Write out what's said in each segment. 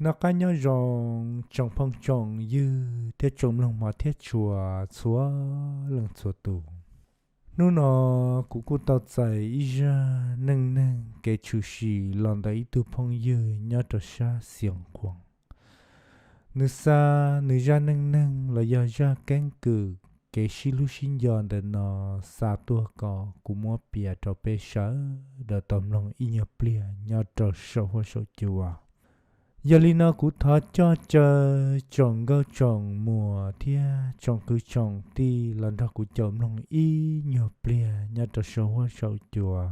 Noj qab nyob zoo tsoom phooj tsoom ywg thiab tsoom mloog hmov thiab tshua txhua leej txhua tus. Hnub no kuv kuj tau txais ib zaj neej neeg kev tshwm sim los ntawm ib tug phooj ywg nyob rau sab Xias Khuam. Nws xa nws zaj neej neeg los yog zaj keeb kwm kev sib hlub sib nco ntawm no xa tuaj kom kuv muab piav rau peb sawv daws tau mloog ib nyuag pliag nyob rau saum huab saum cua. Yog li no kuv thov coj caw tsoom nkauj tsoom muam thiab tsoom kwv tsoom tij los nrog kuv caum mloog ib nyuag pliag nyob rau saum huab saum cua.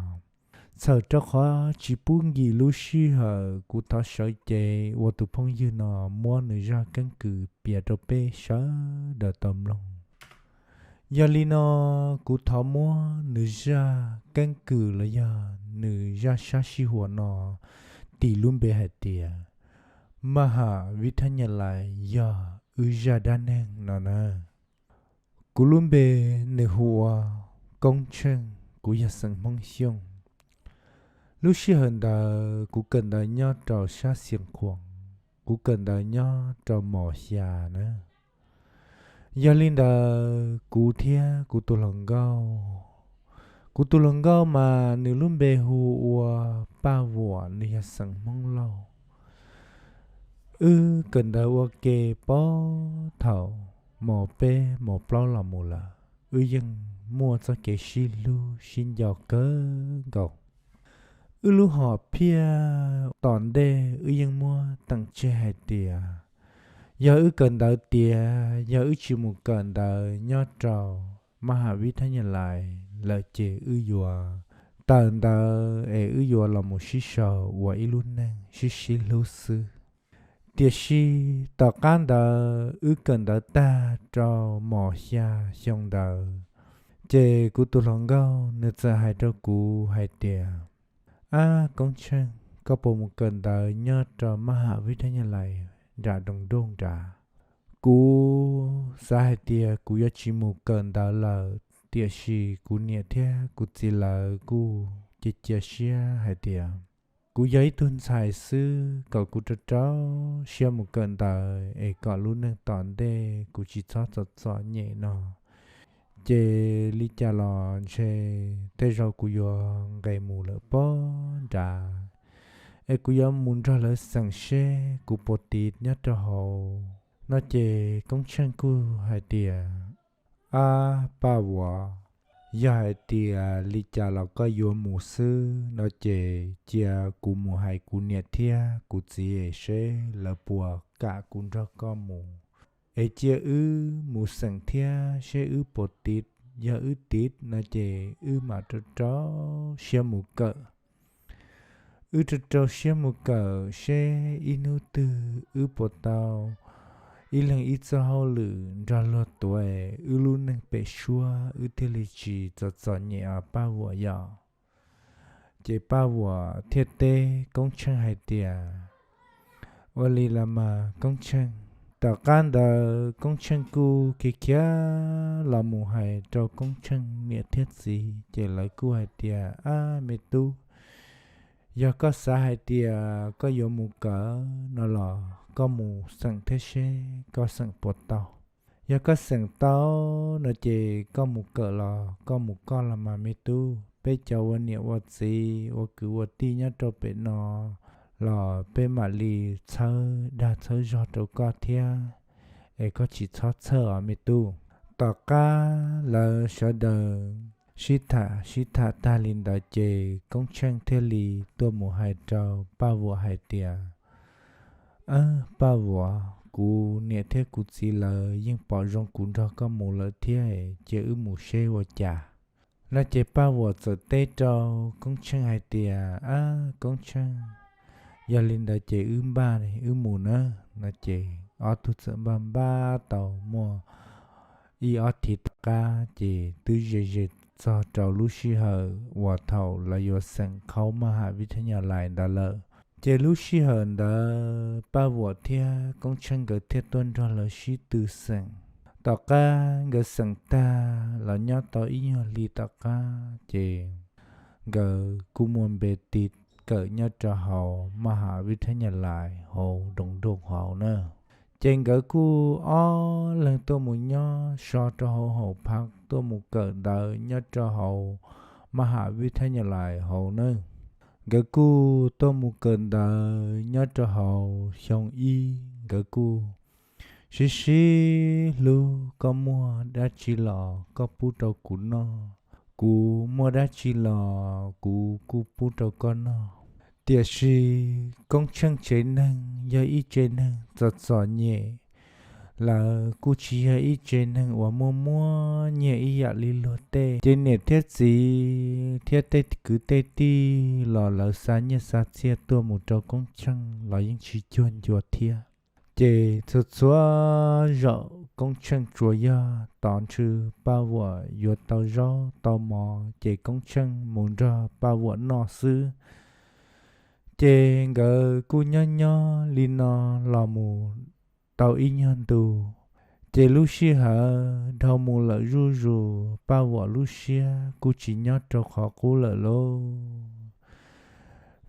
Txhawm rau qhov tsis pub nkim lub sij hawm, kuv thov sawv cev ua tus phooj ywg no muab nws zaj keeb kwm piav rau peb sawv daws tau mloog. Yog li no, kuv thov muab nws zaj keeb kwm los yog nws zaj sab sij huam no tis lub npe hais tias Maj Ham Vib Thab Nyaj Lais yog wb zaj dab neeg no na. Kuv lub npe nws hu ua Koob Tsheej, kuv yog xeem Hmoob Xyooj. Lub sij hawm ntawd kuv kawm ntawv nyob rau sab Xias Khuam, kuv kawm ntawv nyob rau mos xya na. Yog li ntawd kuv thiab kuv tus hluas nkauj, kuv tus hluas nkauj mas nws lub npe hu ua Paj Vuam, nws yog xeem Hmoob Lauj. Wb kawm ntawv ua ke puag thaum mos peb mos plaub los mus lawm, wb yeej muaj txoj kev sib hlub sib nco kawg nkaus. Wb lub hom phiaj tom ntej wb yeej muab teem tseg hais tias yog wb kawm ntawv tiav, yog wb tsis mus kawm ntawv nyob rau Maj Ham Vib Thab Nyaj Lais lawm ces wb yuav tawm ntawv es wb yuav los mus sib sau ua ib lub neej sib sib hlub xwb. Tiam sis tom qab ntawd wb kawm ntawv tag rau mos xya xyoo ntawd, ces kuv tus hluas nkauj nws txawm hais rau kuv hais tias, Ab Koob Tsheej, koj puas mus kawm ntawv nyob rau Maj Ham Vib Thab Nyaj Lais nram Doos Nroj nrad? Kuv xav hais tias kuv yuav tsis mus kawm ntawv lawm, tiam sis kuv niam thiab kuv txiv lawv kuj cia cia siab hais tias kuv yog ib tug ntxhais xwb, kom kuv rau rau siab mus kawm ntawv es kom lub neej tom ntej kuv tsis txhob txom txom nyem no. Ces li cas los ntshe tej zaum kuv yuav nqes mus lawm puag nrad, es kuv yuav mus nrog lawv xeem seb kuv puas tiv nyob rau hauv no. Ces Koob Tsheej kuj hais tias, Ab Paj Vuam, yog hais tias li cas los koj yuav mus xwb no ces cia kuv mus hais kuv niam thiab kuv txiv seb lawv puas kam kuv nrog koj mus, es cia wb mus xeem thiab seb wb puas tiv. Yog wb tiv no ces wb mam rau rau siab mus kawm. Wb rau rau siab mus kawm seb ib hnub twg wb puas tau ib leeg ib txoj hauj lwm nrog luag tuav es wb lub neej pem suab wb thiaj li tsis txom txom nyem os Paj Vuam yom. Ces Paj Vuam thiaj teb Koob Tsheej hais tias, Ua li los mas Koob Tsheej. Tom qab ntawd Koob Tsheej kuj khiav khiav los mus hais rau Koob Tsheej niam thiab txiv, ces lawv kuj hais tias, Ab me tub, yog koj xav hais tias koj yuav mus kawm no los koj mus xeem thiab seb koj xeem puas tau. Yog koj xeem tau no ces koj mus kawm los koj mus koj los mas me tub, peb cov ua niam ua txiv ua kwv ua tij nyob rau pem no los peb mam li txhawb dag txhawb zog rau koj thiab, es koj tsis txhob txhawj os me tub. Tom qab lawv sawv daws sib tham sib tham tag li ntawd ces Koob Tsheej thiaj li tuaj mus hais rau Paj Vuam hais tias, Ab Paj Vuam, kuv niam thiab kuv txiv lawv yeej pom zoo kuv nrog koj mus lawm thiab, cia wb mus seb ua cas. No ces Paj Vuam txawm teb rau Koob Tsheej hais tias, Ab Koob Tsheej, yog li ntawd ces wb npaj wb mus na. No ces ob tug txawm npaj npaj tau muaj ib ob thiv tom qab ces twb ze ze txog rau lub sij hawm uas thaum lawv yuav xeem khaub Maj Ham Vib Thab Nyaj Lais ntawd lawm. Ces lub sij hawm ntawd Paj Vuam thiab Koob Tsheej nkawd thiaj tuaj nrog lawv sib tw xeem. Tom qab nkawd xeem tag los nyob tau ib nyuag hli tom qab ces nkawd kuj muaj npe tiv kawm nyob rau hauv Maj Has Vib Thab Nyas Lais hauv Doos Dooj hauv na. Ces nkawd kuj ob leeg tuaj mus nyob so rau hauv hauv phav tuaj mus kawm ntawv nyob rau hauv Maj Has Vib Thab Nyas Lais hauv na. Nkawd kuj tuaj mus kawm ntawv nyob rau hauv xyoo ib, nkawd kuj sib sib hlub, koj muaj dab tsi los koj pub rau kuv noj, kuv muaj dab tsi los kuv kuj pub rau koj noj. Tiam sis Koob Tsheej tsev neeg yog ib tsev neeg txom txom nyem, lawv kuj tsis yog ib tsev neeg uas muaj muaj nyiaj ib yam li luag tej. Ces niam thiab txiv thiab tej kwv tej tij los lawv xa nyiaj xa txiaj tuaj mus rau Koob Tsheej los yeej tsis cuag ncua thiab. Ces txhua txhua zaum Koob Tsheej tsuas yog tos ntshe Paj Vuam yuav tau zaub tau mov ces Koob Tsheej mus nrog Paj Vuam noj xwb. Ces nkawd kuj nyob nyob li no los mus tau ib nyuag ntu. Ces lub sij hawm dhau mus lawm zuj zus, Paj Vuam lub siab kuj tsis nyob rau qhov qub lawm lauj.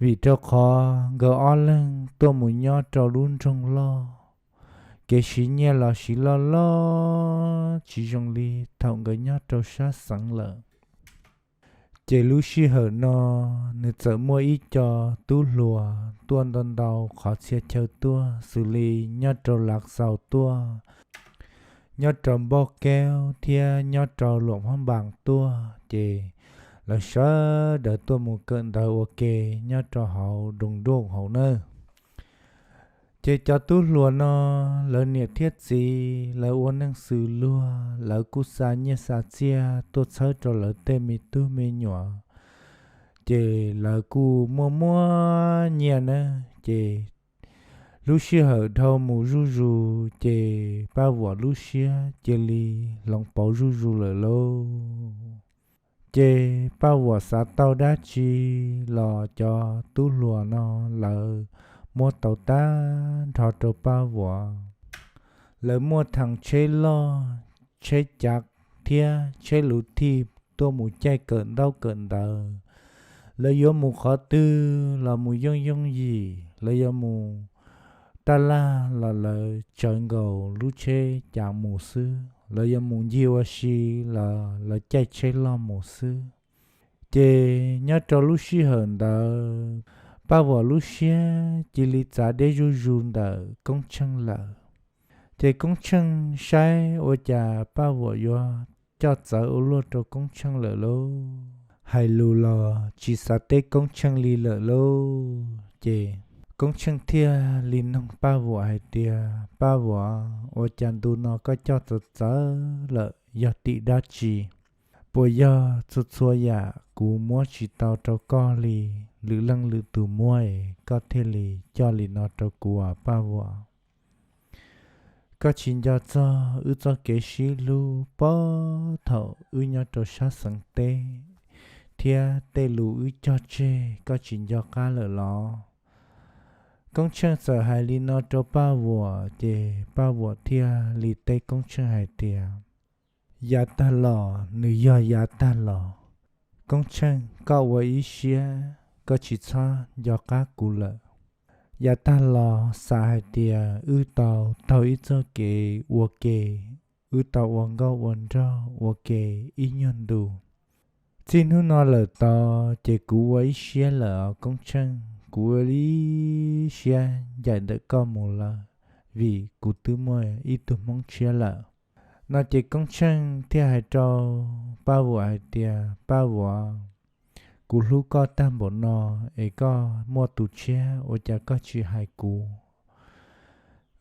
Vim rau qhov nkawd ob leeg tuaj mus nyob rau lub nroog loj, kev siv nyiaj los siv loj loj tsis zoo li thaum nkawd nyob rau sab xeev lawm. Ces lub sij hawm no nws txawm muaj ib co tub hluas tuaj ntau ntau qhov txhia chaw tuaj xws li nyob rau Lav Xaus tuaj, nyob rau Npauj Keub thiab nyob rau Luam Phab Npas tuaj, ces lawv sawv daws tuaj mus kawm ntawv ua ke nyob rau hauv Doos Dooj hauv na. Ces cov tub hluas no lawv niam thiab txiv lawv ua neej xws luag, lawv kuj xa nyiaj xa txiaj tuaj txhawb rau lawv tej me tub me nyuam, ces lawv kuj muaj muaj nyiaj na. Ces lub sij hawm dhau mus zuj zus ces Paj Vuam lub siab cia li hloov pauv zuj zus lawm lauj. Ces Paj Vuam xav tau dab tsi los cov tub hluas no lawv muab tau tag nrho rau Paj Vuam. Lawv muaj thaum tsheb loj, tsheb cav thiab tsheb luv thij tuaj mus caij kawm ntaub kawm ntawv. Lawv yuav mus qhov twg los mus yooj yooj yim, lawv yuav mus taj laj los lawv tsawv nkaus lub tsheb cav mus xwb, lawv yuav mus ncig ua si los lawv caij tsheb loj mus xwb. Ces nyob rau lub sij hawm ntawd, Paj Vuam lub siab cia li txav deb zuj zus ntawm Koob Tsheej lawm. Ces Koob Tsheej saib ua cas Paj Vuam yuav coj txawv ua luaj rau Koob Tsheej lawm lauj. Hais lus los tsis xav teb Koob Tsheej li lawm lauj. Ces Koob Tsheej thiaj li noog Paj Vuam hais tias, Paj Vuam, ua cas ntu no koj coj txawv txawv lawm yog tim dab tsi? Puas yog txhua txhua yam kuv muab tsis tau rau koj li lwm leej lwm tus muab es koj thiaj li coj li no rau kuv as Paj Vuam? Koj tsis nco txog wb txoj kev sib hlub puag thaum wb nyob rau sab xeev teb thiab tej lus wb cog tseg koj tsis nco qab lawm los? Koob Tsheej txawm hais li no rau Paj Vuam ces Paj Vuam thiaj li teb Koob Tsheej hais tias, yav tag los nws yog yav tag los. Koob Tsheej, koj ua ib siab, koj tsis txhob nco qab kuv lawm. Yav tag los xav hais tias wb tau taug ib txoj kev ua ke, wb tau ua nkauj ua nraug ua ke ib nyuag ntu. Txij hnub no lawm tod ces kuv ua ib siab lawm os Koob Tsheej, kuv ua ib siab ncaim ntawm koj mus lawm, vim kuv twb muaj ib tug hmoob tshiab lawm. No ces Koob Tsheej thiaj hais rau Paj Vuam hais tias, Paj Vuam, kuv hlub koj tag npaum no es koj muaj tus tshiab ua cas koj tsis hais kuv?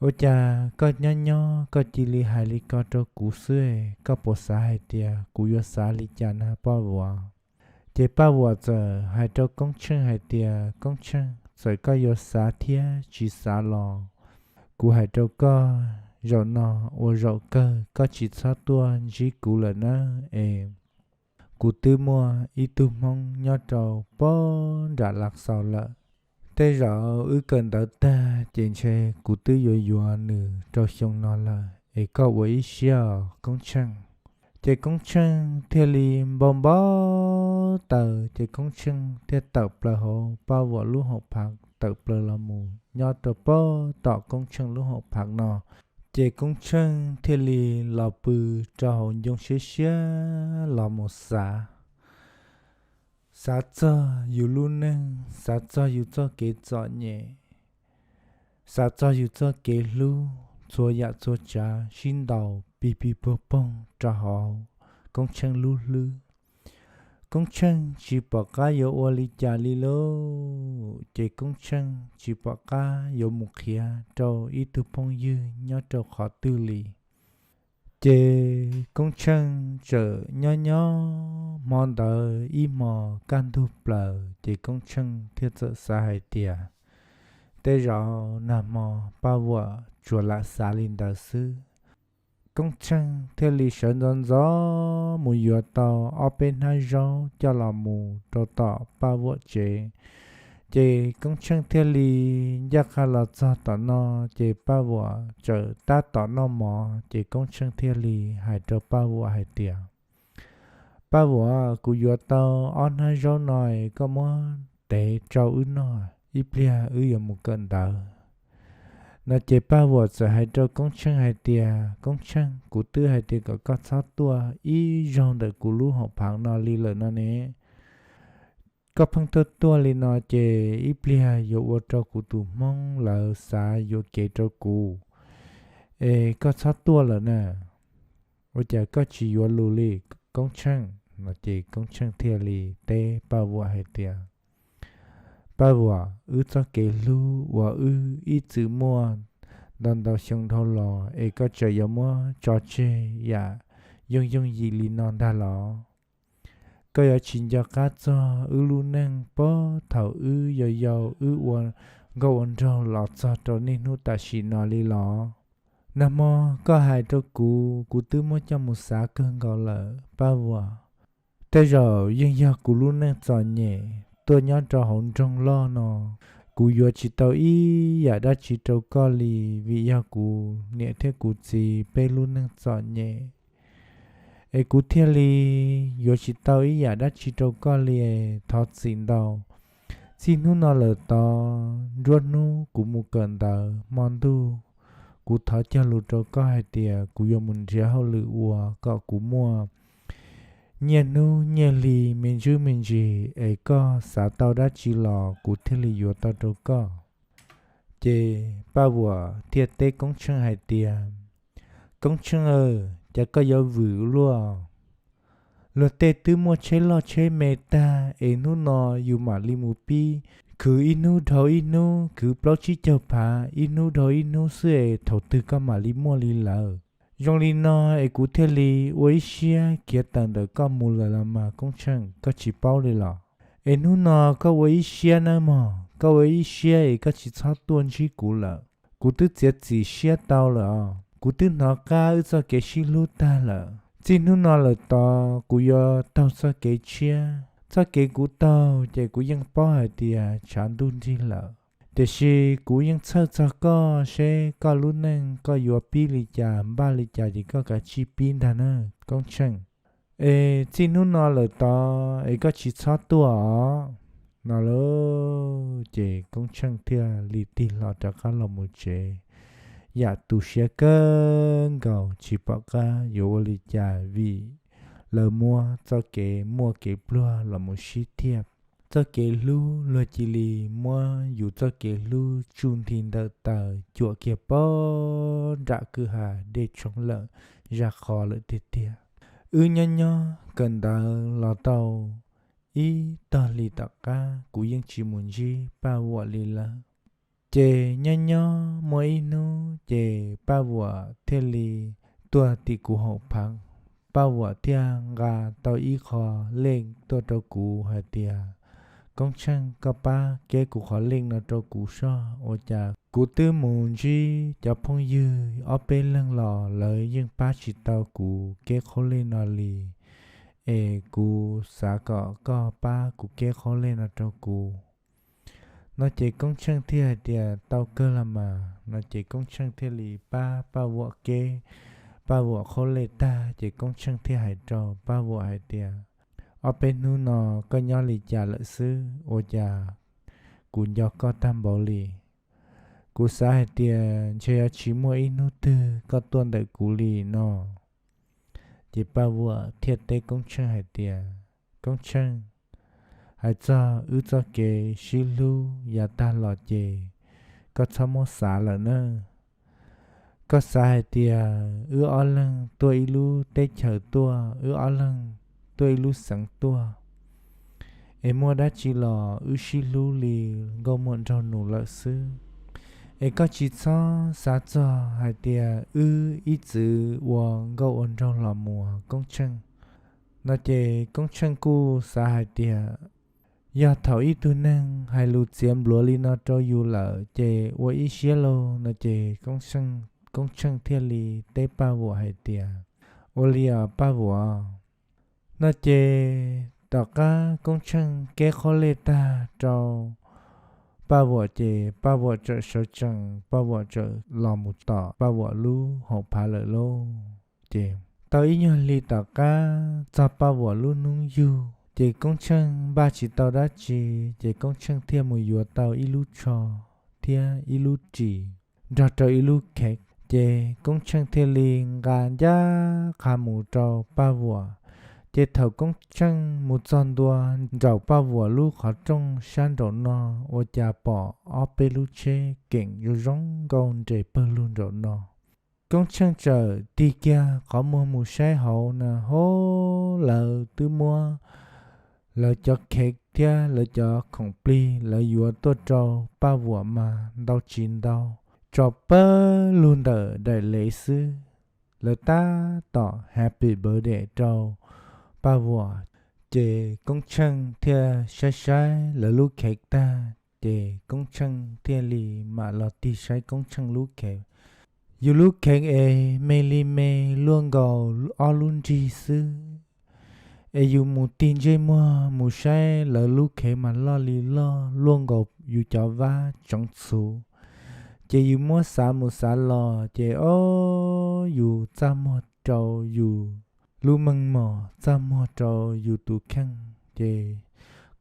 Ua cas koj nyob nyob koj cia li hais li ko rau kuv xwb, koj puas xav hais tias kuv yuav xav li cas na Paj Vuam? Ces Paj Vuam txawm hais rau Koob Tsheej hais tias, Koob Tsheej, txawm koj yuav xav thiab tsis xav los, kuv hais rau koj, zaum no ua zaum kawg koj tsis txhob tuaj ntsib kuv lawm nawb es. Kuv twb muaj ib tug hmoob nyob rau puag nram Lav Xaus lawm. Tej zaum wb kawm ntawv tag ces ntshe kuv twb yuav yuav nws rau xyoo no lawm es koj ua ib siab os Koob Tsheej. Ces Koob Tsheej thiaj li npau npau taws, ces Koob Tsheej thiaj tawm plaws hauv Paj Vuam lub hauv phav, tawm plaws los mus nyob rau pem tom Koob Tsheej lub hauv phav no. Ces Koob Tsheej thiaj li los pw rau hauv ncoo siab siab los mus xav, xav txog yus lub neej, xav txog yus txoj kev txom nyem, xav txog yus txoj kev hlub, txhua yam txhua tsav sib ntaus pig pig puag poog rau hauv Koob Tsheej lub hlwb. Koob Tsheej tsis pom qab yuav ua li cas li lauj, ces Koob Tsheej tsis pom qab yuav mus qhia rau ib tug phooj ywg nyob rau qhov twg li. Ces Koob Tsheej txawm nyob nyob hmo ntawd ib hmos kaj ntug plaws, ces Koob Tsheej thiaj txawm xav hais tias, tej zaum nag hmo Paj Vuam tsuas lam xav li ntawd xwb. Koob Tsheej thiaj li sawv ntxov ntxov mus yuav tau ob peb hnab zaub coj los mus rau tom Paj Vuam tsev. Ces Koob Tsheej thiaj li ncaj qha los txog tom no, ces Paj Vuam txawm tab tom noj mov, ces Koob Tsheej thiaj li hais rau Paj Vuam hais tias, Paj Vuam, kuv yuav tau ob hnab zaub no, koj muab tev rau wb noj, ib pliag wb yuav mus kawm ntawv. No ces Paj Vuam txawm hais rau Koob Tsheej hais tias, Koob Tsheej, kuv twb hais tias kom koj txhob tuaj ib zaug ntawm kuv lub hauv phav no li lawm no ne. Koj pheej tuaj tuaj li no ces ib pliag yuav ua rau kuv tus hmoob lawv xav yuam kev rau kuv, es koj txhob tuaj lawm na. Ua cas koj tsis yuav lus li, Koob Tsheej? No ces Koob Tsheej thiaj li teb Paj Vuam hais tias, Paj Vuam, wb txoj kev hlub uas wb ib txwm muaj ntau ntau xyoo dhau los es koj tseem yuav muab tso tseg yam yooj yooj yim li no ntag los? Koj yuav tsis nco qab txog wb lub neej puag thaum wb yau yau wb ua nkauj ua nraug los txog rau niaj hnub tam sim no li los? Nag hmo koj hais rau kuv, kuv twb muab coj mus xav kawg nkaus lawm Paj Vuam. Tej zaum yeej yog kuv lub neej txom nyem tuaj nyob rau hauv nroog loj no, kuv yuav tsis tau ib yam dab tsi rau koj li, vim yog kuv niam thiab kuv txiv peb lub neej txom nyem. Es kuv thiaj li yuav tsis tau ib yam dab tsi rau koj li, thov txim ntau. Txij hnub no lawm tod, nruab hnub kuv mus kawm ntawv, hmo ntuj kuv thov cog lus rau koj hais tias kuv yuav mus nrhiav hauj lwm ua kom kuv muaj nyiaj hnub nyiaj hli me ntsuj me ntsis, es koj xav tau dab tsi los kuv thiaj li yuav tau rau koj. Ces Paj Vuam thiaj teb Koob Tsheej hais tias, Koob Tsheej aw, cas koj yuav vwm luaj? Luag tej twb muaj tsheb loj tsheb me tag es hnub no yus mam li mus pib khwv ib hnub dhau ib hnub, khwv plaub tsib caug phav ib hnub dhau ib hnub xwb es thaum twg koj mam li muaj li lawm? Zoo li no es kuv thiaj li ua ib siab khiav tawm ntawm koj mus lawm los mas Koob Tsheej, koj tsis paub li los? Es hnub no koj ua ib siab nawb mog, koj ua ib siab es koj tsis txhob tuaj ntsib kuv lawm. Kuv twb txiav txim siab tau lawm os, kuv twb hnov qab wb txoj kev sib hlub tag lawm. Txij hnub no lawm tod kuv yuav taug txoj kev tshiab. Txoj kev kuv taug ces kuv yeej paub hais tias tshav ntuj nrig lawm, tiam sis kuv yeej txhawj txog koj seb koj lub neej koj yuav pib li cas npaj li cas ces koj kav tsij pib ntag na Koob Tsheej. Es txij hnub no lawm tod es koj tsis txhob tuaj os. No lauj, ces Koob Tsheej thiaj li tig hlo rov qab los mus tsev, yam tu siab kawg nkaus tsis pom qab yuav ua li cas vim lawv muab txoj kev muaj kev pluag los mus sib thiaj. Txoj kev hlub luag cia li muab yus txoj kev hlub tsuj nthi ntawm taws cuam kiag pog nram kwj ha dej tshoob lawm zaj qhov lawm tiag tiag. Wb nyob nyob kawm ntawv los tau ib tog hli tom qab kuv yeej tsis mus ntsib Paj Vuam li lawm. Ces nyob nyob muaj ib hnub ces Paj Vuam thiaj li tuaj tim kuv hauv phav. Paj Vuam thiaj nqa tau ib qho lej tuaj rau kuv hais tias, Koob Tsheej, koj pab keb kuv qhov lej no rau kuv soj, ua cas kuv twb mus ntsib cov phooj ywg ob peb leeg los lawv yeej pab tsis tau kuv keb qhov lej no li, es kuv xav kom koj pab kuv keb qhov lej no rau kuv. No ces Koob Tsheej thiaj hais tias, tau kawg los mas. No ces Koob Tsheej thiaj li pab Paj Vuam keb Paj Vuam qhob lej tag ces Koob Tsheej thiaj hais rau Paj Vuam hais tias, ob peb hnub no koj nyob li cas lawm xwb, ua cas kuv nco koj tag npaum li? Kuv xav hais tias ntshe yuav tsis muaj ib hnub twg koj tuaj ntawm kuv li no. Ces Paj Vuam thiaj teb Koob Tsheej hais tias, Koob Tsheej, hais txog wb txoj kev sib hlub yav tag los ces koj txhob muab xav lawm na. Koj xav hais tias wb ob leeg tuaj ib lub teb chaws tuaj, wb ob leeg tuaj ib lub xeev tuaj, es muaj dab tsi los wb sib hlub li nkauj muam nraug nus lawm xwb. Es koj tsis txhob xav txog hais tias wb ib txwm ua nkauj ua nraug los mus, Koob Tsheej. No ces Koob Tsheej kuj xav hais tias yog thaum ib tug neeg hais lus txiav npluav li no rau yus lawm ces ua ib siab lauj. No ces Koob Tsheej thiaj li teb Paj Vuam hais tias, ua li os Paj Vuam. No ces tom qab Koob Tsheej keb qhob lej tag rau Paj Vuam ces Paj Vuam txawm sawv tsees, Paj Vuam txawm los mus tom Paj Vuam lub hauv phav lawm lauj. Ces tau ib nyuag hli tom qab txog Paj Vuam lub hnub yug ces Koob Tsheej npaj tsis tau dab tsi, ces Koob Tsheej thiaj mus yuav tau ib lub tsho thiab ib lub ris nrog rau ib lub khev. Ces Koob Tsheej thiaj li nqa ncaj qha mus rau Paj Vuam. Ces thaum Koob Tsheej mus txog ntua nraum Paj Vuam lub qhov rooj sab nraum no, ua cas pom ob peb lub tsheb keem zoo zoo nkauj nres pawg lug nraum no. Koob Tsheej txawm tig kiag qhov muag mus saib hauv na, ho, lawv twb muab lawv cov khev thiab lawv cov khoom plig lawv yuav tuaj rau Paj Vuam mas ntau tsis ntau, tso pawg lug ntawm daim lev xwb. Lawv tab tom happy birthday rau Paj Vuam. Ces Koob Tsheej thiaj saib saib lawv lub khev tag, ces Koob Tsheej thiaj li mam los tig saib Koob Tsheej lub khev. Yus lub khev es me li me luaj nkaus ob lub nrig xwb, es yus mus tig ntsej muag mus saib lawv lub khev mas loj li loj luaj nkaus yus cov vab tsoov txhuv. Ces yus muab xav mus xav los ces, o, yus txaj muag rau yus lub meej mom, txaj muag rau yus tus kheej. Ces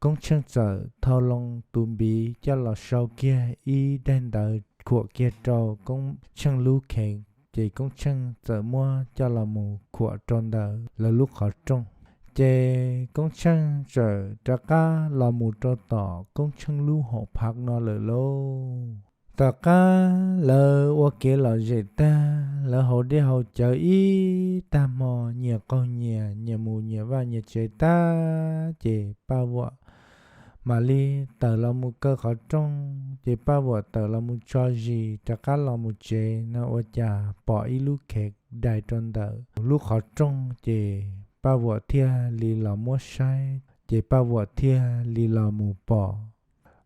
Koob Tsheej txawm thau loo tus npiv coj los sau kiag ib daim ntawv khuam kiag rau Koob Tsheej lub khev. Ces Koob Tsheej txawm muab coj los mus khuam rau ntawm lawv lub qhov rooj. Ces Koob Tsheej txawm rov qab los mus rau tom Koob Tsheej lub hauv phav no lawm lauj. Tom qab lawv ua kev lom zem tag, lawv haus dej haus cawv ib tag hmo, nyias qaug nyias, nyias mus nyias vaj nyias tsev tag, ces Paj Vuam mam li tawm los mus kaw qhov rooj. Ces Paj Vuam tawm los mus tso zis rov qab los mus tsev no, ua cas pom ib lub khev dai rau ntawm lub qhov rooj, ces Paj Vuam thiaj li los muab saib, ces Paj Vuam thiaj li los mus pom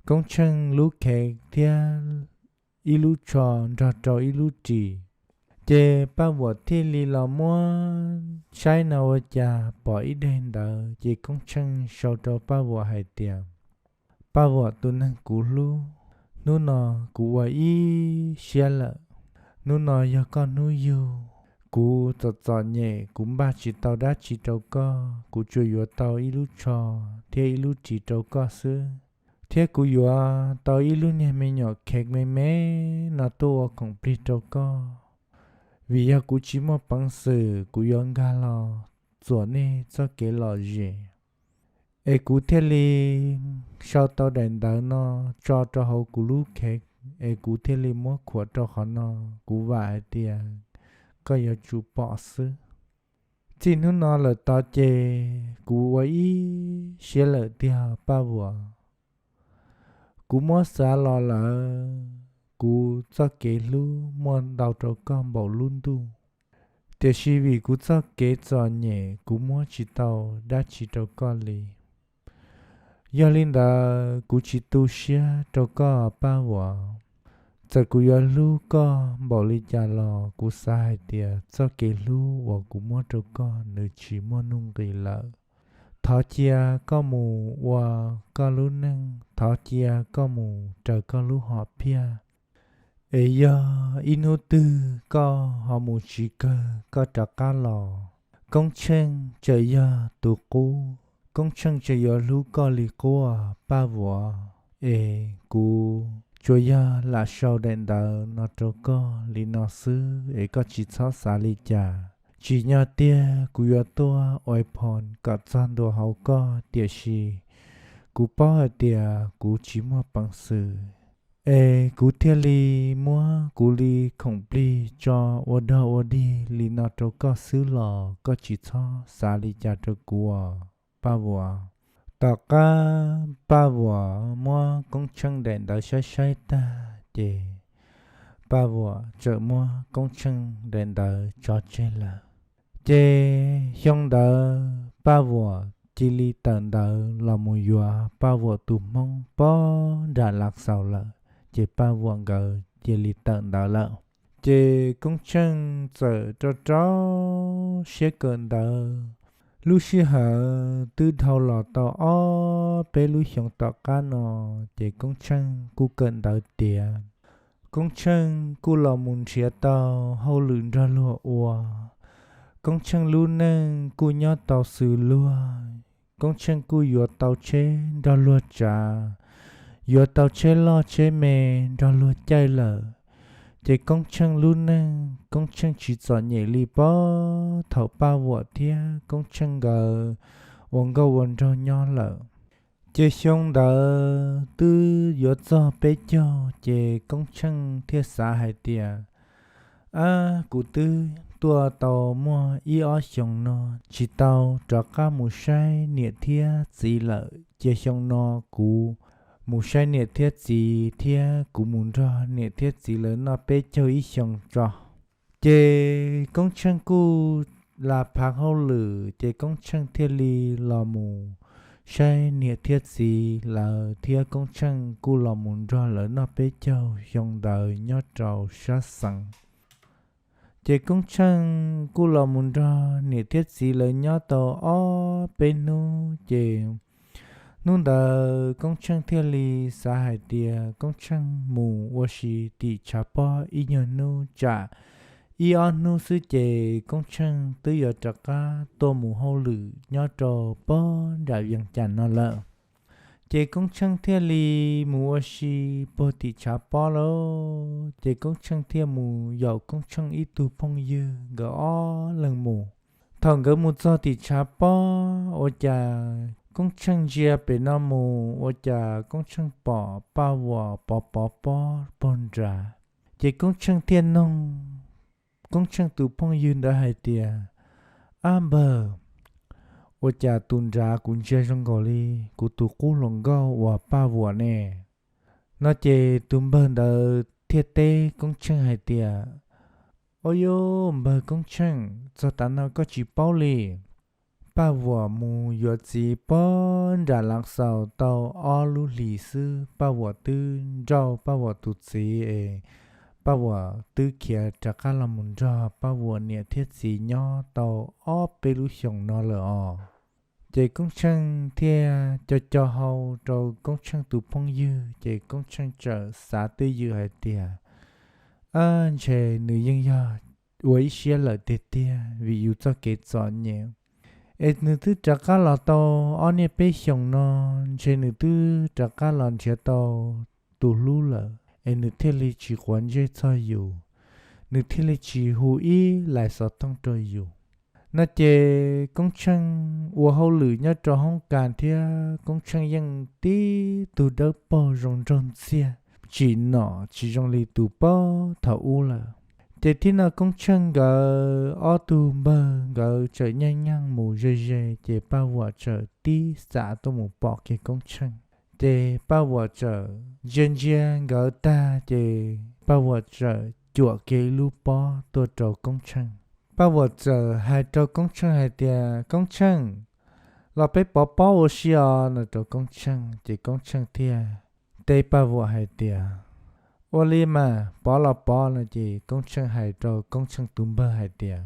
Koob Tsheej lub khev thiab ib lub tsho nrog rau ib lub ris. Ces Paj Vuam thiaj li los muab saib no, ua cas pom ib daim ntawv, ces Koob Tsheej sau rau Paj Vuam hais tias, Paj Vuam tus neeg kuv hlub, hnub no kuv ua ib siab lawm. Hnub no yog koj hnub yug. Kuv txom txom nyem, kuv npaj tsis tau dab tsi rau koj, kuv tsuas yuav tau ib lub tsho thiab ib lub ris rau koj xwb, thiab kuv yuav tau ib lub niag me nyuam khev me me no tuaj ua khoom plig rau koj. Vim yog kuv tsis muaj peev xwm, kuv yuav nkag los txuam nej txoj kev lom zem. Es kuv thiaj li sau tau daim ntawv no tso rau hauv kuv lub khev, es kuv thiaj li muab khuam rau qhov no. Kuv vam hais tias koj yuav tsum pom xwb. Txij hnub no lawm tod ces kuv ua ib siab lawm tiag Paj Vuam. Kuv muab xav los lawm, kuv txoj kev hlub muaj ntau rau koj npaum lub ntuj. Tiam sis vim kuv txoj kev txom nyem kuv muab tsis tau dab tsi rau koj li. Yog li ntawd kuv tsis tu siab rau koj Paj Vuam. Txawm kuv yuav hlub koj npaum li cas los kuv xav hais tias txoj kev hlub uas kuv muab rau koj nws tsis muaj nuj nqis lawm. Thov cia koj mus ua koj lub neej, thov cia koj mus raws koj lub hom phiaj. Es yog ib hnub twg koj ho mus tsis kawg koj rov qab los, Koob Tsheej tseem yog tus qub, Koob Tsheej tseem yuav hlub koj li qub os Paj Vuam. Es kuv tsuas yog lam sau daim ntawv no rau koj li no xwb es koj tsis txhob xav li cas. Tsim nyog tiag kuv yuav tuaj ua phom kom txog ntua hauv koj, tiam sis kuv paub hais tias kuv tsis muaj peev xwm, es kuv thiaj li muab kuv li khoom plig tso ua dog ua dig li no rau koj xwb los koj tsis txhob xav li cas rau kuv os Paj Vuam. Tom qab Paj Vuam muab Koob Tsheej daim ntawv saib saib tag ces Paj Vuam txawm muab Koob Tsheej daim ntawv tso tseg lawm. Ces xyoo ntawd Paj Vuam cia li tawm ntawv los mus yuav Paj Vuam tus hmoob pog nram Lav Xaus lawm, ces Paj Vuam nkawd cia li tawm ntawv lawm. Ces Koob Tsheej txawm rau rau siab kawm ntawv. Lub sij hawm twb dhau los tau ob peb lub xyoos tom qab no, ces Koob Tsheej kuj kawm ntawv tiav. Koob Tsheej kuj los mus nrhiav tau hauj lwm nrog luag ua. Koob Tsheej lub neej kuj nyob tau xws luag. Koob Tsheej kuj yuav tau tsheb nrog luag tsav, yuav tau tsheb loj tsheb me nrog luag caij lawm. Ces Koob Tsheej lub neej Koob Tsheej tsis txom nyem li pob thaum Paj Vuam thiab Koob Tsheej nkawd ua nkauj ua nraug nyob lawm. Ces xyoo ntawd twb yuav txog peb caug ces Koob Tsheej thiaj xav hais tias, ab, kuv twb tuaj tau muaj ib ob xyoos no tsis tau rov qab mus saib niam thiab txiv lawm, ces xyoo no kuv mus saib niam thiab txiv thiab kuv mus nrog niam thiab txiv lawv noj peb caug ib xyoos tso. Ces Koob Tsheej kuj las phav hauj lwm, ces Koob Tsheej thiaj li los mus saib niam thiab txiv lawv, thiab Koob Tsheej kuj los mus nrog lawv noj peb caug xyoo ntawd nyob rau sab xeev. Ces Koob Tsheej kuj los mus nrog niam thiab txiv lawv nyob tau ob peb hnub, ces hnub ntawd Koob Tsheej thiaj li xav hais tias Koob Tsheej mus ua si tim tshav pob ib nyuag hnub tsam ib ob hnub xwb ces Koob Tsheej twb yuav rov qab tuaj mus hauj lwm nyob rau pob nram Vees Cas no lawm. Ces Koob Tsheej thiaj li mus ua si puag tim tshav pob lauj. Ces Koob Tsheej thiaj mus yaum Koob Tsheej ib tug phooj ywg, nkawd ob leeg mus. Thaum nkawd mus txog tim tshav pob ua cas Koob Tsheej ntsia pem no mus ua cas Koob Tsheej pom Paj Vuam pov pov pob puag nrad. Ces Koob Tsheej thiaj noog Koob Tsheej tus phooj ywg ntawd hais tias, ab npawg, ua cas tus nrad kuv ntsia zoo nkaus li kuv tus qub hluas nkauj uas Paj Vuam ne? No ces tus npawg ntawd thiaj teb Koob Tsheej hais tias, o yus npawg Koob Tsheej, txog tav no koj tsis paub li. Paj Vuam mus yuav txiv pob nram Lav Xaus tau ob lub hlis xwb Paj Vuam twb nrauj Paj Vuam tus txiv es Paj Vuam twb khiav rov qab los mus nrog Paj Vuam niam thiab txiv nyob tau ob peb lub xyoos no lawm os. Ces Koob Tsheej thiaj co co hau rau Koob Tsheej tus phooj ywg, ces Koob Tsheej txawm xav twj ywm hais tias, ab, ntshe nws yeej yog ua ib siab lawm tiag tiag vim yus txoj kev txom nyem. Es nws twb rov qab los tau ob niaj peb xyoos no, ntshe nws twb rov qab los nrhiav tau tus hlub lawm, es nws thiaj li tsis quav ntsej txog yus, nws thiaj li tsis hu ib lais xov tooj rau yus. No ces Koob Tsheej ua hauj lwm nyob rau hoob kas thiab Koob Tsheej yeej tib tug dawb paug zoo nraug ntxiag, tsim nom tsis zoo li tus pob thaum ub lawm. Ces thib no Koob Tsheej nkawd ob tug npawg nkawd txawm nyeej nyeej mus ze ze, ces Paj Vuam txawm tib xav tuaj mus pom kiag Koob Tsheej. Ces Paj Vuam txawm ntsia ntsia nkawd tag, ces Paj Vuam txawm cuam kiag ib lub pob tuaj rau Koob Tsheej. Paj Vuam txawm hais rau Koob Tsheej hais tias, Koob Tsheej, los peb pov pob ua si os, no rau Koob Tsheej. Ces Koob Tsheej thiaj teb Paj Vuam hais tias, ua li mas, pov los pov, no ces Koob Tsheej hais rau Koob Tsheej tus npawg hais tias,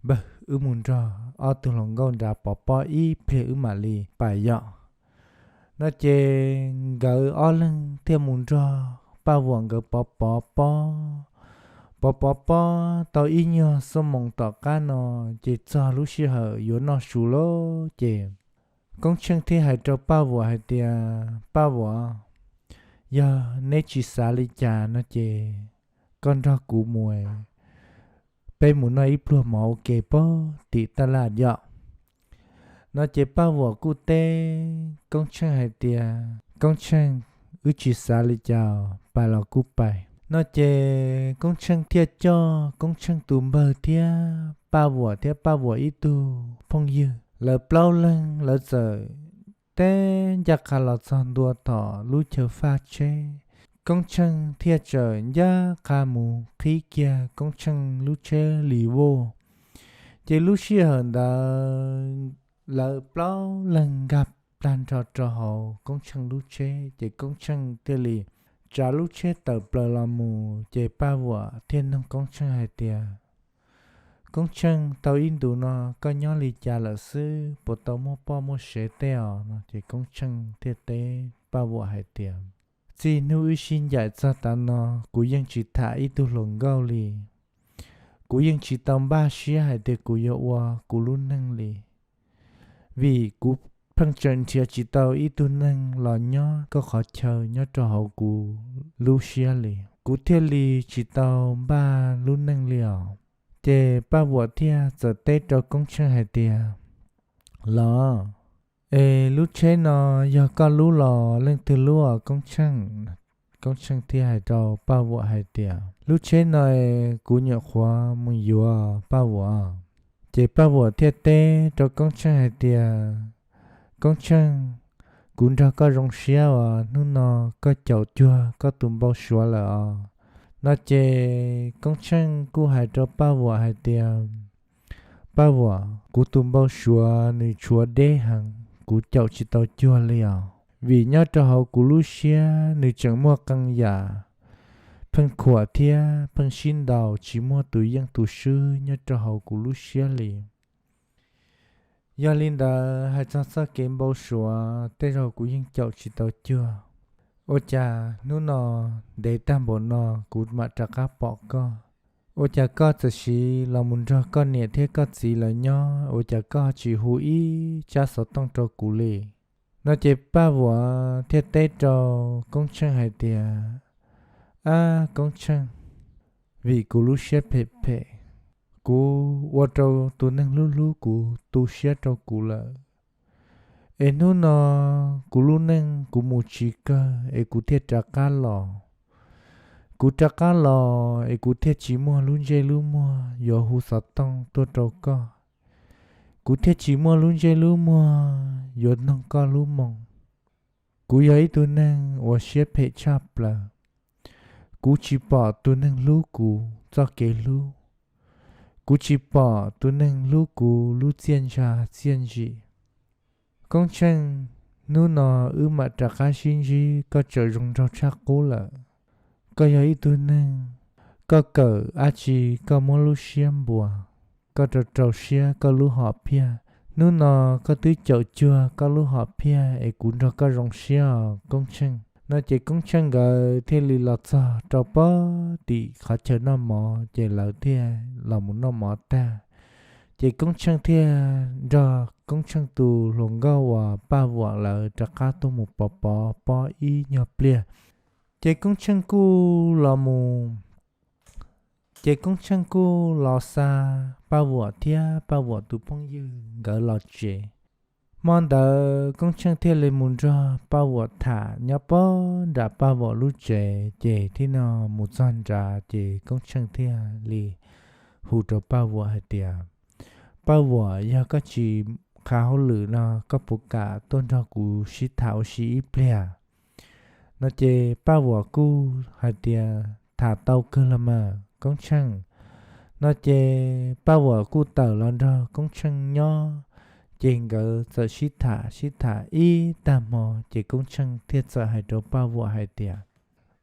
npawg, wb mus nrog ob tug hluas nkauj nrad pov pob ib pliag wb mam li pais yom. No ces nkawd ob leeg thiaj mus nrog Paj Vuam nkawd pov pov pob, pov pov pob tau ib nyuag xuab moos tom qab no, ces txog lub sij hawm yuav noj su lawm ces Koob Tsheej thiaj hais rau Paj Vuam hais tias, Paj Vuam, yog neb tsis xav li cas no ces koj nrog kuv mus, peb mus noj ib pluag mov ua ke pem tim taj laj yom. No ces Paj Vuam kuj teb Koob Tsheej hais tias, Koob Tsheej, wb tsis xav li cas, pais los kuj pais. No ces Koob Tsheej thiaj coj Koob Tsheej tus npawg thiab Paj Vuam thiab Paj Vuam ib tug phooj ywg, lawv plaub leeg lawv txawm teb ncaj qha los txog ntua tom lub chaw faj tsheb. Koob Tsheej thiaj txawm ncaj qha mus qhib kiag Koob Tsheej lub tsheb li voj. Ces lub sij hawm ntawd lawv plaub leeg nkag plag nrho rau hauv Koob Tsheej lub tsheb, ces Koob Tsheej thiaj li tsav lub tsheb tawm plaws los mus. Ces Paj Vuam thiaj nug Koob Tsheej hais tias, Koob Tsheej, tau ib ntus no koj nyob li cas lawm xwb, puas tau muaj poj muaj sev tej os? No ces Koob Tsheej thiaj teb Paj Vuam hais tias, Txij hnub wb sib ncaim txog tav no, kuv yeej tsis tham ib tug hluas nkauj li. Kuv yeej tsis tau npaj siab hais tias kuv yuav ua kuv lub neej li, vim kuv pheej tseem nrhiav tsis tau ib tug neeg los nyob koj qhov chaw nyob rau hauv kuv lub siab li, kuv thiaj li tsis tau npaj lub neej li os. Ces Paj Vuam thiaj txawm teb rau Koob Tsheej hais tias, Los, es lub tsheb no yog koj lub los leej twg lub os Koob Tsheej? Koob Tsheej thiaj hais rau Paj Vuam hais tias, Lub tsheb no es kuv nyuam qhuav mus yuav Paj Vuam. Ces Paj Vuam thiaj teb rau Koob Tsheej hais tias, Koob Tsheej, kuv nrog koj zoo siab uas hnub no koj caum cuag koj tus npau suav lawm os. No ces Koob Tsheej kuj hais rau Paj Vuam hais tias, Paj Vuam, kuv tus npau suav nws tshuav deb heev, kuv caum tsis tau cuag li os. Vim nyob rau hauv kuv lub siab nws tseem muaj qee yam pheej khuam thiab pheej sib ntaus, tsis muaj tus yeej tus swb nyob rau hauv kuv lub siab li. Yog li ntawd hais txog txoj kev npau suav tej zaum kuv yeej caum tsis tau cuag. Ua cas hnub no ntev tag npaum no kuv mam rov qab pom koj? Ua cas koj txawm siv los mus nrog koj niam thiab koj txiv lawv nyob, ua cas koj tsis hu ib tsab xov tooj rau kuv li? No ces Paj Vuam thiaj teb rau Koob Tsheej hais tias, Ab Koob Tsheej, vim kuv lub siab phem phem, kuv ua rau tus neeg hlub hlub kuv tu siab rau kuv lawm. Es hnub no kuv lub neej kuv mus tsis kawg es kuv thiaj rov qab los. Kuv rov qab los es kuv thiaj tsis muaj lub ntsej lub muag yuav hu xov tooj tuaj rau koj. Kuv thiaj tsis muaj lub ntsej lub muag yuav noog koj lub moo. Kuv yog ib tug neeg uas siab phem tshaj plaws. Kuv tsis pom tus neeg hlub kuv txoj kev hlub. Kuv tsis pom tus neeg hlub kuv lub txiaj ntsha txiaj ntsim. Koob Tsheej, hnub no wb mam rov qab sib ntsib, koj tseem zoo nraug tshaj qub lawm. Koj yog ib tug neeg, koj kawm dab tsi koj muab lub siab npuas, koj rau rau siab koj lub hom phiaj. Hnub no koj twb caum cuag koj lub hom phiaj es kuv nrog koj zoo siab os Koob Tsheej. No ces Koob Tsheej nkawd thiaj li los txog rau pem tim qhov chaw noj mov, ces lawv thiaj los mus noj mov tag. Ces Koob Tsheej thiaj nrog Koob Tsheej tus hluas nkauj uas Paj Vuam lawv rov qab tuaj mus pov pov pob ib nyuag pliag. Ces Koob Tsheej kuj los mus, ces Koob Tsheej kuj los xa Paj Vuam thiab Paj Vuam tus phooj ywg nkawd los tsev. Hmo ntawd Koob Tsheej thiaj li mus nrog Paj Vuam tham nyob pem nram Paj Vuam lub tsev, ces thiaj no mus txog nrad ces Koob Tsheej thiaj li hu rau Paj Vuam hais tias, Paj Vuam, yog koj tsis khav hauj lwm no koj puas kam tuaj nrog kuv sib tham ua si ib pliag? No ces Paj Vuam kuj hais tias, Tham tau kawg los mas Koob Tsheej. No ces Paj Vuam kuj tawm los nrog Koob Tsheej nyob, ces nkawd txawm sib tham sib tham ib tag hmo, ces Koob Tsheej thiaj txawm hais rau Paj Vuam hais tias,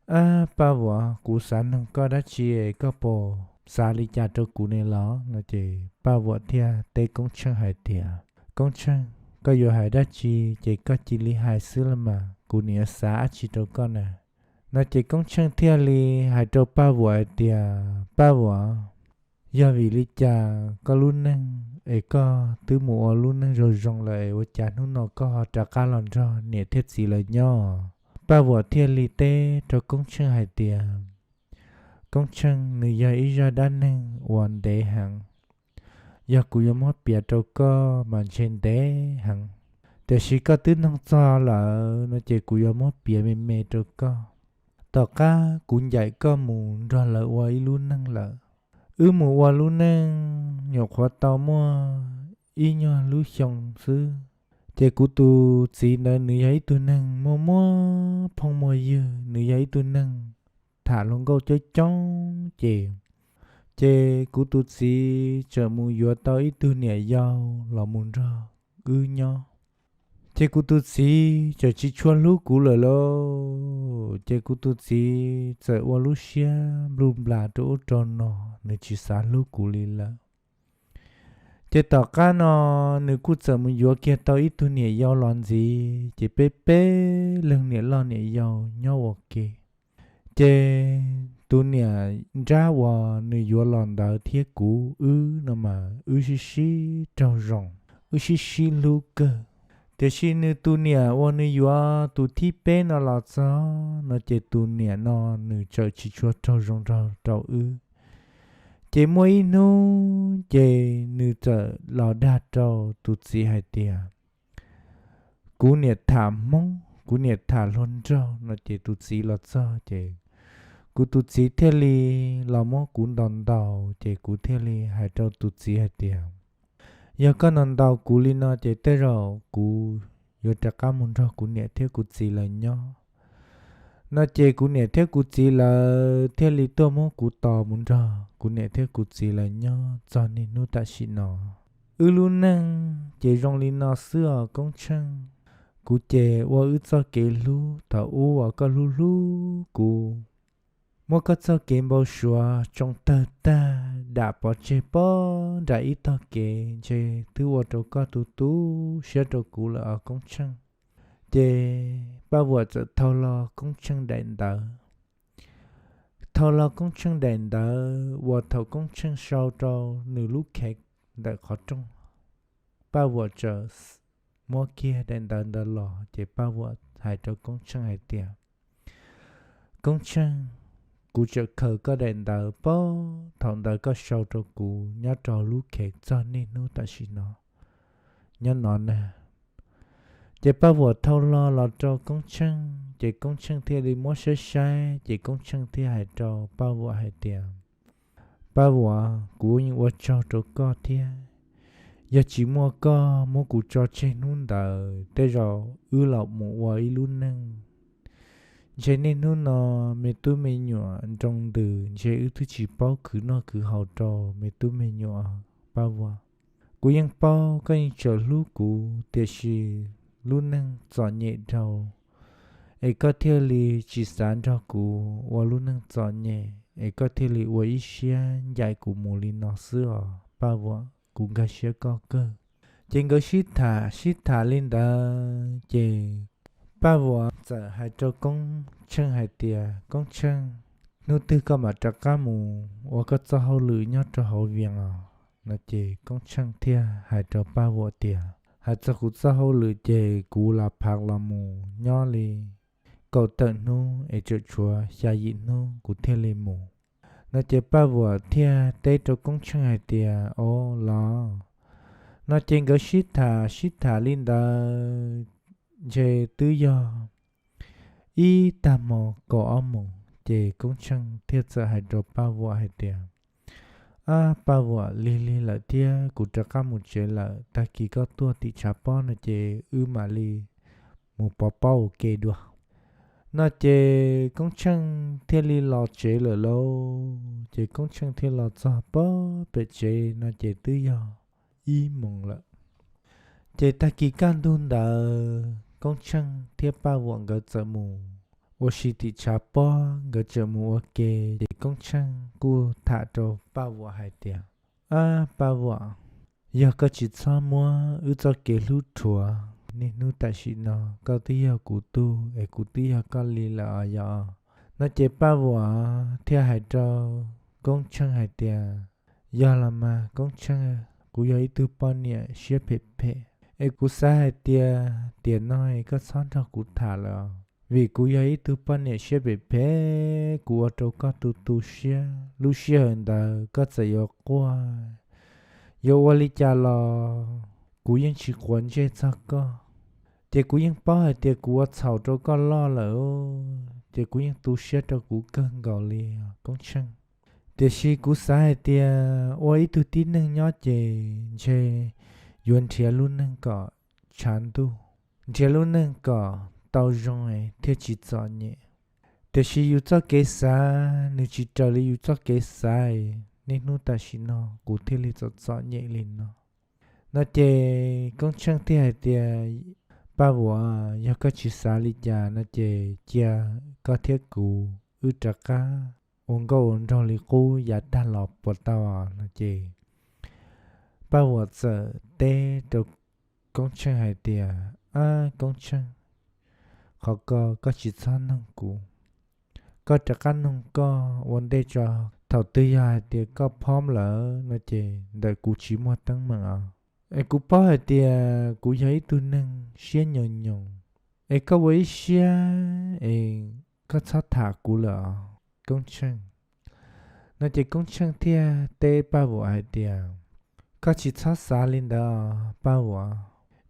Ab Paj Vuam, kuv xav noog koj dab tsi, koj puas xav li cas rau kuv ne los? No ces Paj Vuam thiaj teb Koob Tsheej hais tias, Koob Tsheej, koj yuav hais dab tsi ces koj cia li hais xwb los mas, kuv nim yuav xav dab tsi rau koj na. No ces Koob Tsheej thiaj li hais rau Paj Vuam hais tias, Paj Vuam, yog vim li cas koj lub neej es koj twb mus ua lub neej zoo zoo lawm es ua cas hnub no koj ho rov qab los nrog niam thiab txiv lawv nyob? Paj Vuam thiaj li teb rau Koob Tsheej hais tias, Koob Tsheej, nws yog ib zaj dab neeg uas ntev heev. Yog kuv yuav muab piav rau koj mas ntshe ntev heev, tiam sis koj twb noog txog lawm no ces kuv yuav muab piav me me rau koj. Tom qab kuv ncaim koj mus nrog lawv ua ib lub neej lawm, wb mus ua lub neej nyuam qhuav tau muaj ib nyuag lub xyoo xwb, ces kuv tus txiv ntawd nws yog ib tug neeg muaj muaj phooj muaj ywg, nws yog ib tug neeg tham hluas nkauj coob coob ces, ces kuv tus txiv txawm mus yuav tau ib tug niam yau los mus nrog wb nyob. Ces kuv tus txiv txawm tsis tshua hlub kuv lawm lauj, ces kuv tus txiv txawm ua lub siab npluj nplas rau ub rau no, nws tsis xav hlub kuv li lawm. Ces tom qab no nws kuj txawm mus yuav kiag tau ib tug niam yau los ntxiv, ces peb peb leeg niam loj niam yau nyob ua ke. Ces tus niam nrab uas nws yuav los ntawd thiab kuv wb no mas wb sib sib raug zoo, wb sib sib hlub kawg. Tiam sis nws tus niam uas nws yuav tus thib peb no los txog no ces tus niam no nws txawm tsis tshua raug zoo nraug rau wb. Ces muaj ib hnub ces nws txawm los dag rau tus txiv hais tias, kuv niam tham Hmoob, kuv niam tham hluas nraug no ces tus txiv los txog ces kuv tus txiv thiaj li los muab kuv ntaus ntaus ces kuv thiaj li hais rau tus txiv hais tias, yog koj ntaus ntaus kuv li no ces tej zaum kuv yuav rov qab mus nrog kuv niam thiab kuv txiv lawv nyob. No ces kuv niam thiab kuv txiv lawv thiaj li tuaj muab kuv tos mus nrog kuv niam thiab kuv txiv lawv nyob txog niaj hnub tam sim no. Wb lub neej ces zoo li no xwb os Koob Tsheej. Kuv ces ua wb txoj kev hlub thaum ub uas koj hlub hlub kuv, muab koj txoj kev npau suav tsoo tawg tag dam pov tseg pob nram ib tog kev ntshe twb ua rau koj tu tu siab rau kuv lawm os Koob Tsheej. Ces Paj Vuam txawm thau hlo Koob Tsheej daim ntawv. Thau hlo Koob Tsheej daim ntawv uas thaum Koob Tsheej sau rau nws lub khev ntawm qhov rooj, Paj Vuam txawm muab kiag daim ntawv ntawd los ces Paj Vuam hais rau Koob Tsheej hais tias, Koob Tsheej, kuv tseem khaws koj daim ntawv pob thaum ntawd koj sau rau kuv nyob rau lub khev txog niaj hnub tam sim no nyob no na. Ces Paj Vuam thau hlo los rau Koob Tsheej ces Koob Tsheej thiaj li muab saib saib ces Koob Tsheej thiaj hais rau Paj Vuam hais tias, Paj Vuam, kuv yeej ua tsaug rau koj thiab. Yog tsis muaj koj muab kuv tso tseg hnub ntawd tej zaum wb los mus ua ib lub neej, ntshe niaj hnub no me tub me nyuam nroo ntws ntshe wb twb tsis paub khwv noj khwv haus rau me tub me nyuam. Paj Vuam, kuv yeej paub koj yeej tseem hlub kuv tiam sis lub neej txom nyem dhau es koj thiaj li tsis xav nrog kuv ua lub neej txom nyem es koj thiaj li ua ib siab ncaim kuv mus li no xwb os Paj Vuam, kuv nkag siab koj kawg. Ces nkawd sib tham sib tham li ntawd ces Paj Vuam txawm hais rau Koob Tsheej hais tias, Koob Tsheej, hnub twg koj mam rov qab mus ua koj txoj hauj lwm nyob rau hauv Vias os? No ces Koob Tsheej thiaj hais rau Paj Vuam tias, hais txog kuv txoj hauj lwm ces kuv lam phav los mus nyob li kaum tawm hnub es tseem tshuav xya yim hnub kuv thiaj li mus. No ces Paj Vuam thiaj teb rau Koob Tsheej hais tias, o los. No ces nkawd sib tham sib tham li ntawd ntshe twb yog ib tag hmo kaum ob moos ces Koob Tsheej thiaj txawm hais rau Paj Vuam hais tias, ab Paj Vuam, lig lig lawm thiab kuv rov qab mus tsev lawm, tag kis koj tuaj tim tshav pob no ces wb mam li mus pov pob ua ke dua. No ces Koob Tsheej thiaj li los tsev lawm lauj. Ces Koob Tsheej thiaj los txog pob pem tsev no ces twb yog ib moos lawm. Ces tag kis kaj ntug ntawd Koob Tsheej thiab Paj Vuam nkawd txawm mus ua si tim tshav pob, nkawd txawm mus ua ke. Ces Koob Tsheej kuj tham rau Paj Vuam hais tias, ab Paj Vuam, yog koj tsis txhob muab wb txoj kev hlub rhuav, niaj hnub tam sim no koj twb yog kuv tug es kuv twb yog koj li lawm os yog. No ces Paj Vuam thiaj hais rau Koob Tsheej hais tias, yog los mas Koob Tsheej, kuv yog ib tug poj niam siab phem phem, es kuv xav hais tias tiam no es koj txhob nrog kuv tham lawm, vim kuv yog ib tug poj niam siab phem phem, kuv ua rau koj tu tu siab, lub sij hawm ntawd koj txawm yuav quaj, yuav ua li cas los kuv yeej tsis quav ntsej txog koj. Ces kuv yeej paub hais tias kuv ua txhaum rau koj loj lawm, ces kuv yeej tu siab rau kuv kawg nkaus li os Koob Tsheej. Tiam sis kuv xav hais tias ua ib tug tib neeg nyob ces ntshe yuav nrhiav lub neej kom tshav ntuj, nrhiav lub neej kom tau zoo thiaj tsis txom nyem. Tiam sis yus txoj kev xav nws tsis raws li yus txoj kev xav, niaj hnub tam sim no kuv thiaj li txom txom nyem li no. No ces Koob Tsheej thiaj hais tias, Paj Vuam, yog koj tsis xav li cas no ces cia koj thiab kuv wb rov qab ua nkauj ua nraug li qub yav tag los puas tau? No ces Paj Vuam txawm teb rau Koob Tsheej hais tias, Ab Koob Tsheej, qhov ko koj tsis txhob noog kuv, koj rov qab noog koj ua ntej tso. Thaum twg yog hais tias koj phob lawm no ces ntawm kuv tsis muaj teeb meem os. Es kuv paub hais tias kuv yog ib tug neeg siab nyoos nyoos, es koj ua ib siab es koj txhob tham kuv lawm os Koob Tsheej. No ces Koob Tsheej thiaj teb Paj Vuam hais tias, Koj tsis txhob xav li ntawd Paj Vuam,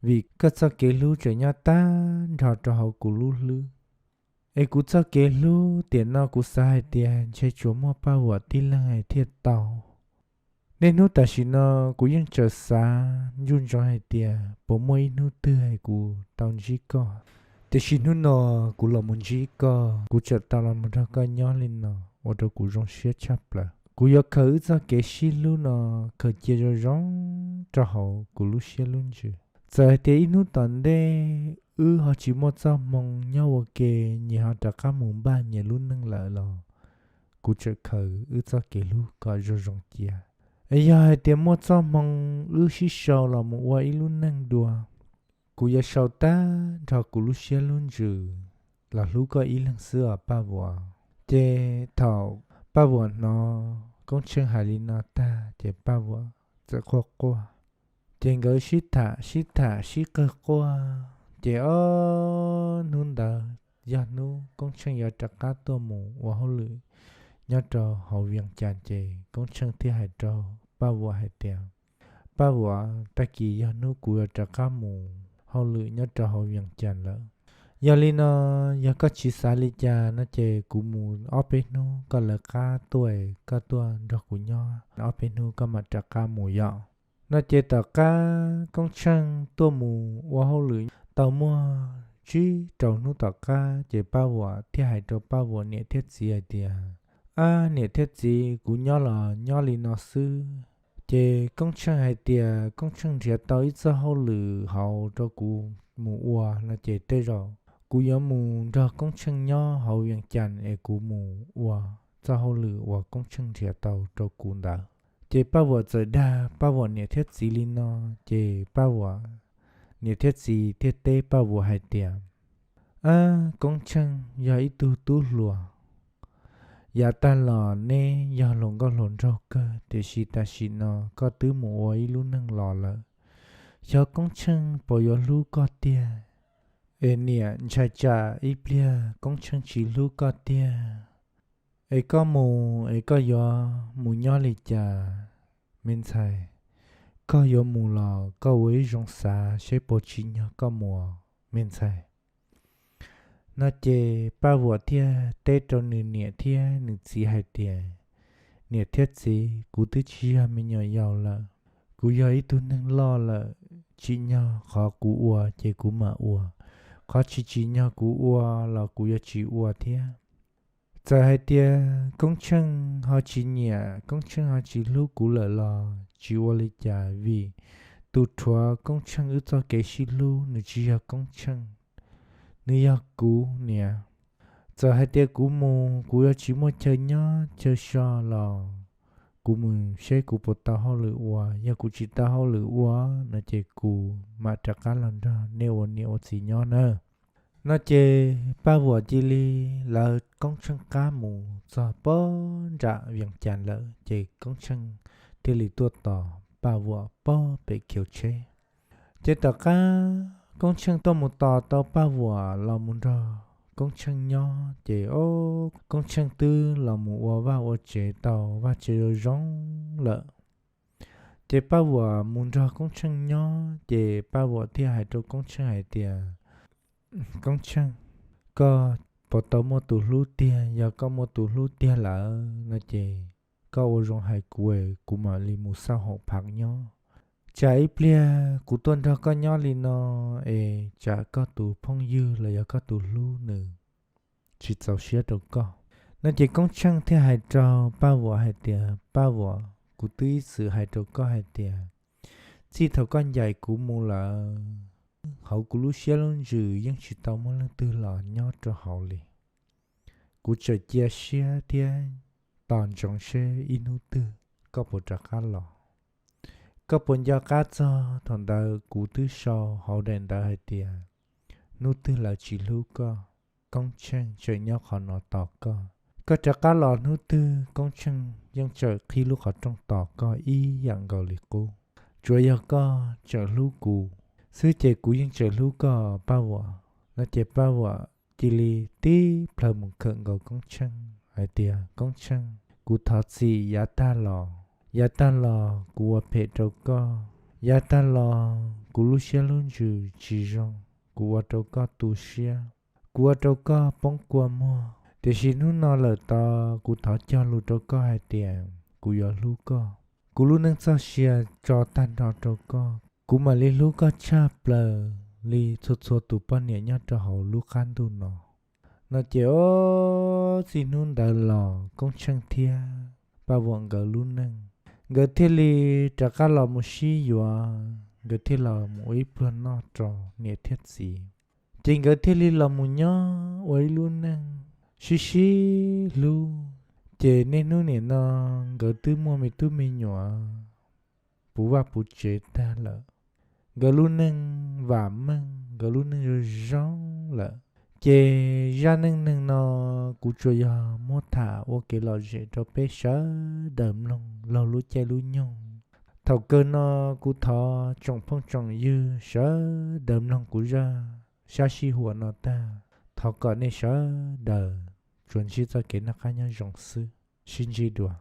vim koj txoj kev hlub tseem nyob tag nrho rau hauv kuv lub hlwb. Es kuv txoj kev hlub tiam no kuv xav hais tias ntshe tsuas muaj Paj Vuam tib leeg thiaj tau. Niaj hnub tam sim no kuv yeej tseem xav ntsuj ntsoov hais tias puas muaj ib hnub twg kuv tau ntsib koj. Tiam sis hnub no kuv los mus ntsib koj, kuv tseem tau los mus nrog koj nyob li no ua rau kuv zoo siab tshaj plaws. Kuv yuav khaws wb txoj kev sib hlub no khaws cia zoo zoo rau hauv kuv lub siab lub ntsws. Txawm hais tias ib hnub tom ntej wb ho tsis muaj txoj hmoo nyob ua ke, nyias ho rov qab mus npaj nyias lub neej lawm los kuv tseem khaws wb txoj kev hlub kom zoo zoo cia. Es yog hais tias muaj txoj hmoo wb sib sau los mus ua ib lub neej dua, kuv yuav sau tag nrho kuv lub siab lub ntsws los hlub koj ib leeg xwb os Paj Vuam. Ces thaum Paj Vuam hnov Koob Tsheej hais li no tag ces Paj Vuam txawm quaj quaj. Ces nkawd sib tham sib tham sib qawg quaj, ces ob hnub ntawd yog hnub Koob Tsheej yuav rov qab tuaj mus ua hauj lwm nyob rau hauv Vias Cas, ces Koob Tsheej thiaj hais rau Paj Vuam hais tias, Paj Vuam, tag kis yog hnub kuv yuav rov qab mus hauj lwm nyob rau hauv Vias Cas lawm. Yog li no, yog koj tsis xav li cas no ces kuv mus ob peb hnub koj lawv qab tuaj, koj tuaj nrog kuv nyob ob peb hnub koj mam rov qab mus yom. No ces tom qab Koob Tsheej tuaj mus ua hauj lwm tau muaj tsib rau hnub tom qab ces Paj Vuam thiaj hais rau Paj Vuam niam thiab txiv hais tias, Ab niam thiab txiv, kuv nyob los nyob li no xwb. Ces Koob Tsheej hais tias Koob Tsheej nrhiav tau ib txoj hauj lwm hauv rau kuv mus ua no ces tej zaum kuv yuav mus nrog Koob Tsheej nyob hauv Vias Cas es kuv mus ua txoj hauj lwm uas Koob Tsheej nrhiav tau rau kuv ntawd. Ces Paj Vuam txawm dag Paj Vuam niam thiab txiv li no, ces Paj Vuam niam thiab txiv thiaj teb Paj Vuam hais tias, Ab, Koob Tsheej yog ib tug tub hluas, yav tag los neb yog hluas nkauj hluas nraug kawg, tiam sis tam sim no koj twb mus ua ib lub neej los lawm, xyov Koob Tsheej puas yuav hlub koj tiag? Es niam ntshai tsam ib pliag Koob Tsheej tsis hlub koj tiag, es koj mus es koj yuav mus nyob li cas? Me ntxhais, koj yuav mus los koj ua ib zoo xav seb puas tsim nyog koj mus, me ntxhais. No ces Paj Vuam thiaj teb rau nws niam thiab nws txiv hais tias, Niam thiab txiv, kuv twb tsis yog me nyuam yaus lawm, kuv yog ib tug neeg loj lawm, tsim nyog qhov kuv ua ces kuv mam ua, qhov tsis tsim nyog kuv ua los kuv yuav tsis ua thiab. Txawm hais tias Koob Tsheej ho tsis nyiam, Koob Tsheej ho tsis hlub kuv lawm los tsis ua li cas, vim tus rhuav Koob Tsheej wb txoj kev sib hlub nws tsis yog Koob Tsheej, nws yog kuv niam. Txawm hais tias kuv mus kuv yuav tsis muaj chaw nyob chaw so los kuv mus seb kuv puas tau hauj lwm ua, yog kuv tsis tau hauj lwm ua no ces kuv mam rov qab los nrog nej ua niam ua txiv nyob nawb. No ces Paj Vuam cia li lawv Koob Tsheej qab mus txog pog nram Vees Cas lawm ces Koob Tsheej thiaj li tuaj tos Paj Vuam pog pem khiv tsheb. Ces tom qab Koob Tsheej tuaj mus tos tau Paj Vuam los mus nrog Koob Tsheej nyob ces o, Koob Tsheej twb los mus ua vaj ua tsev tau vaj tsev zoo zoo lawm. Ces Paj Vuam mus nrog Koob Tsheej nyob ces Paj Vuam thiaj hais rau Koob Tsheej hais tias, Koob Tsheej, koj puas tau muaj tus hlub tiag? Yog koj muaj tus hlub tiag lawm no ces koj ua zoo hais kuv, kuv mam li mus xauj hauv phav nyob. Tsam ib pliag kuv tuaj nrog koj nyob li no es tsam koj tus phooj ywg los yog koj tus hlub nws tsis txaus siab rau koj. No ces Koob Tsheej thiaj hais rau Paj Vuam hais tias, Paj Vuam, kuv twb ib txwm hais rau koj hais tias, txij thaum koj ncaim kuv mus lawm, hauv kuv lub siab lub ntsws yeej tsis tau muaj leej twg los nyob rau hauv li. Kuv tseem cia siab thiab tos ntsoov seb ib hnub twg koj puas rov qab los. Koj puas nco qab txog thaum ntawd kuv twb sau hauv daim ntawv hais tias, hnub twg lawv tsis hlub koj, Koob Tsheej tseem nyob qhov no tos koj. Koj rov qab los hnub twg Koob Tsheej yeej tseem qhib lub qhov rooj tos koj ib yam nkaus li qub. Tsuas yog koj tseem hlub kuv xwb ces kuv yeej tseem hlub koj Paj Vuam. No ces Paj Vuam cia li tib plhaw mus khawm nkaus Koob Tsheej hais tias, Koob Tsheej, kuv thov txim yav tag los, yav tag los kuv ua phem rau koj, yav tag los kuv lub siab lub ntsws tsis zoo, kuv ua rau koj tu siab, kuv ua rau koj poob kua muag. Tiam sis hnub no lawm tod kuv thov cog lus rau koj hais tias kuv yuav hlub koj. Kuv lub neej txoj sia tso tag nrho rau koj, kuv mam li hlub koj tshaj plaws li txhua txhua tus poj niam nyob rau hauv lub qab ntuj no. No ces o, txij hnub ntawd los Koob Tsheej thiab Paj Vuam nkawd lub neej, nkawd thiaj li rov qab los mus sib yuav, nkawd thiaj los mus ua ib pluag noj rau niam thiab txiv. Ces nkawd thiaj li los mus nyob ua ib lub neej sib sib hlub. Ces niaj hnub nim no nkawd twb muaj me tub me nyuam puv vaj puv tsev tag lawm. Nkawd lub neej vam meej, nkawd lub neej zoo zoo lawm. Ces zaj neej neeg no kuv tsuas yog muab tham ua kev lom zem rau peb sawv daws mloog laug lub caij lub nyoog. Thaum kawg no kuv thov tsoom phooj tsoom ywg sawv daws mloog kuv zaj sab sij huam no tag, thov kom nej sawv daws tsuas ntsib txoj kev noj qab nyob zoo xwb. Sib ntsib dua.